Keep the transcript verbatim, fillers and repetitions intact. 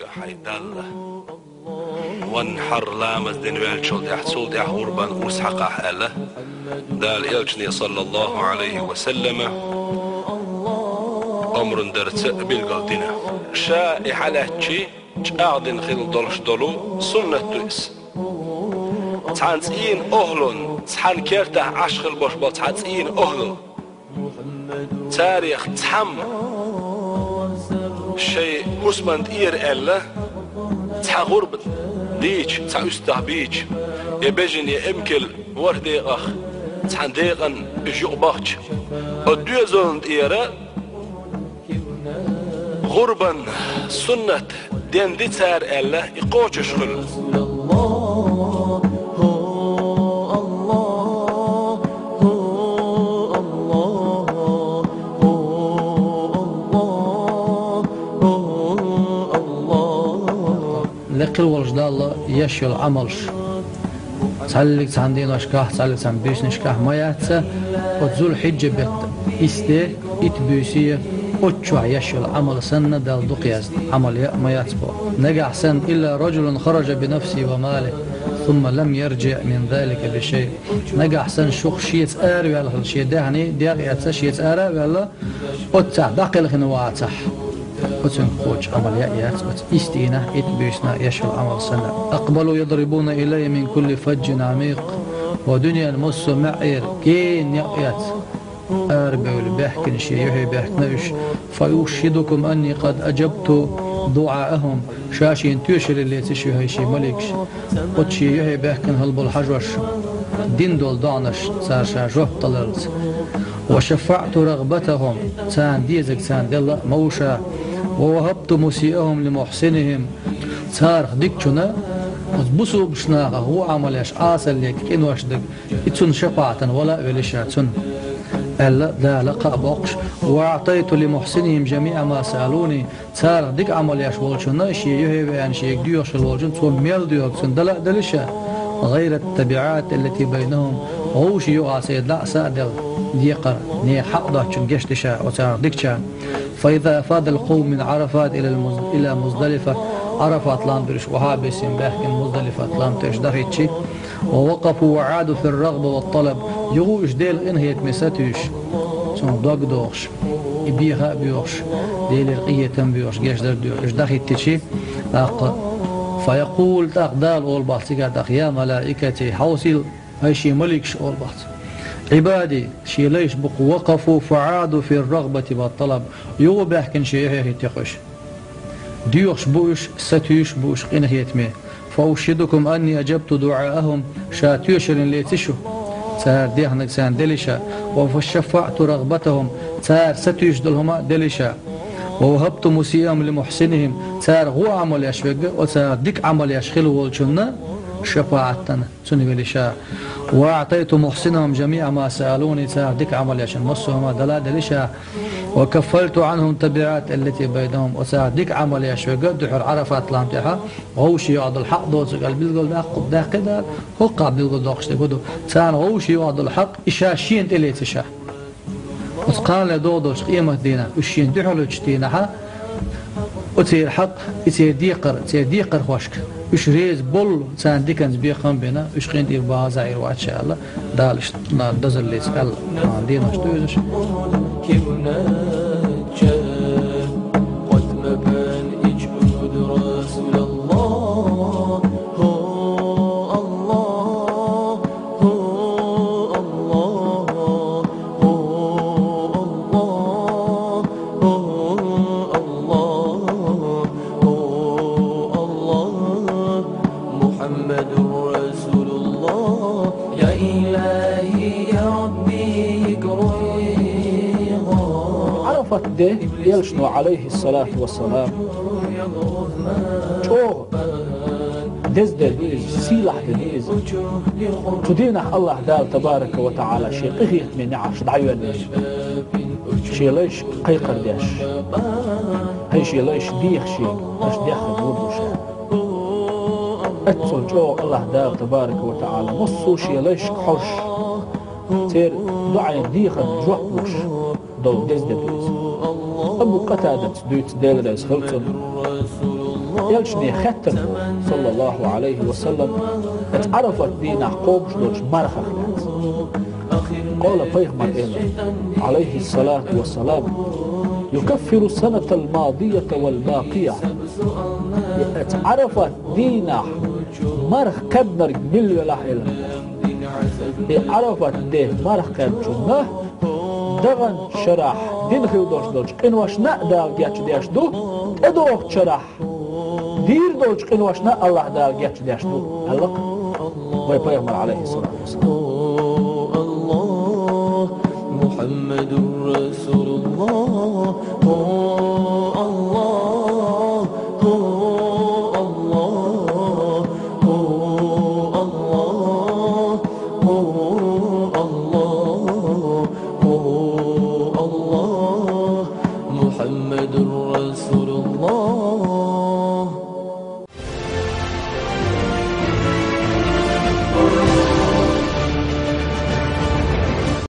Хьай Далла, ванхьар, ламаз дина ваьллачул тӀехьа, цул тӀехьа гӀурбан урс хьакхахь аьлла, Дала элчане, саллаллаху Ӏалайхи ва саллама, омрун дарца билгал дина. Ша и хьалаьцчи чӀагӀдина хила долуш долу суннат ду иза. Цхьана цӀийнан охӀлун, цхьана кертахь Ӏаш хила болуш болу цхьа цӀийнан охӀлу, царех цхьамма шайн хӀусаман тӀера аьлла, цхьа гӀурба дийча, цхьа уьстагӀ бийча, я бежана, я эмкал ворхӀ декъах цхьана декъана уьш юкъабахча, оцу доьзална тӀера гӀурбан суннат денди цара аьлла, и кхочуш хуьлу. Лекхила волчу Далла еш йолу Ӏамалш цхьаллиг цхьана деношкахь, цхьаллиг цхьана буьйсанашкахь ма яц, оцу Зулхьиджа бетта исс де, итт буьйса, оцу чохь еш йолу Ӏамал санна, Далла дукха язна Ӏамал яа ма яц боху. Нагахь санна, илла раджулун хараджа би нафсихи ва малихи, сумма лам ярджиъ мин залика би шай. Нагахь санна, шух шеца араваьлла хила, шен даьхни дегӀ эцна, шеца ара а ваьлла, оццахь дӀакхелхина вацахь, оцуьнга кхочуш Ӏамал яа яц, оцу исс дийнахь, итт буьйсанна еш йолу Ӏамал санна. Акъбалу ядрибуна илаййа мин кулли фаджин Ӏамикъ. Ва дуьненан массо а маьӀӀера гена некъ эцна арабевлла баьхкина шен юьхье баьхкина уьш. Фа ушхидукум анни къад аджабту дуӀаахум. Ша шена тоьшалла лецаш ю хӀай шен маликаш. Оцу шен юьхье баьхкина хила болу хьажош, дина долу доӀанаш цара ша жоп даларца. Ва шафаъту рагӀбатахум, царна дезарг царна делла а ма ву ша. Ва вахабту мусиъахум ли мухьсинихим, царах дикачунна, оцу бусулбачу нахах вон Ӏамал еш, Ӏасаллиг, къинош даг, и цунна шапаӀатана вала а велла ша цунна, аьлла, Дала кхаъ боккхуш. Ва аътайту ли мухьсинихим жамиъа ма саалуни, царах дика Ӏамал еш волчунна, шен юьхье веана, шега доьхуш хила волчунна, цо мел доьхург цунна дала а делла ша, гӀайрат табиӀат аллати байнахум, вовшийн юкъахь церан дӀа а, са а делла, декхар, нехан хьакъ доцчунна гечди ша оцарах дикачарна. Фа иза афадал къавму мин Ӏарафат ила Муз-, ила Муздалифа, Ӏарафат лам тӀе уьш охьа а бисина баьхкина, Муздалифат лам тӀе уьш дахийтчи, ва вакъафу ва Ӏаду фир рагӀба ва талаб, юха уьш Делан къинхетаме сатуьйсуш, цунна дог дохуш, и беха а боьхуш, Делера къинхетам боьхуш, гечдар а доьхуш, уьш дахийтичи, тӀаккха, фа якъулу, тӀаккха Дала олу боху цигахь тӀаккха: я малаикати, хьовсийла, хӀай шен маликаш, олу боху цо. Ӏибади, шен лайш бу-кх, вакъафу фа Ӏаду фир рагӀбати ва талаб, юха баьхкина шен юьхье хӀиттий-кх уьш. Доьхуш бу уьш, сатуьйсуш бу уьш къинхетаме. Фа ушхидукум анни аджабту дуӀаахум, ша тоьшаллина леций шу? Цара дехнарг царна делла ша. Ва шафаъту рагӀбатахум, цара сатуьйсуш долу хӀума а делла ша. Ва вахабту мусиъахум ли мухьсинихим, цара вон Ӏамал еш верг, оцарах дика Ӏамал еш хила волчунна шапаӀатана цунна велла ша. Ва аътайту мухьсинахум жамиъа ма саалуни, царах дика Ӏамал ешна массо а хӀума дала а делла ша. Ва каффарту Ӏанхум табиӀат аллати байнахум, оцарах дика Ӏамал еш верг а дуьхьал Ӏарафат лам тӀехьа вовшийн юкъахь долу хьакъ доцург аьлла билгал даккха, даьккхи Дала, хӀокхахь билгал доккхуш дерг хӀун ду? Царна вовшийн юкъахь долу хьакъ, и ша шена тӀе леций ша. Оцу кханале догӀу долчу къематан дийнахь, уьш шена дуьхьал хӀуьттучу дийнахьа, оцеран хьакъ, и церан декхар, церан декхархошка, уьш реза болу, царна диканца бекхам а бина, уьш къинтӀера бахьа а заьӀар вац ша аьлла, Дала иштта дозаллица аьлла, а, денош ду иза. محمد رسول الله. يا إلهي يا ربي اكرم. Ӏарафат де, элчано, Ӏалайхиссалату вассалам, чӀогӀа деза де ду иза, сийлахь де ду иза. Цу дийнахь Аллахь Дала, табарака ва таӀала, шен къинхетаме неӀарш дӀайоьллина. Шен лайшка кхайкхар деш, хӀай шен лайш, деха шега, аша дехар лур ду ша. Оццул чӀогӀа Аллахь Дала, табарака ва таӀала, массо а шен лайшка хьожуш, церан доӀанна дехарна жоп луш долу деза де ду иза. Абу Къатадаца дуьйцу, Дела реза хуьлда цунна. Элчане хаьттар, саллаллахӀу Ӏалайхи ва саллам, оцу Ӏарафат дийнахь кхобуш долчу мархах лаьцна. Къала, пайхамар элира, Ӏалайхиссалату вассалам: «Юкаффиру санатал мадията вал бакъия». И оцу Ӏарафат дийнахь марха кхаьбнарг мила велахь а, элира. И Ӏарафат де марха кхаьбначунна даханчу шарахь дина хилла долуш долчу къиношна а Дала гечдеш ду, тӀедогӀучу шарахь дийр долчу къиношна АллахӀ Дала гечдеш ду, аьлла вай пайхамар, Ӏалайхиссалату вассалам. Мухаммадур Расулуллах.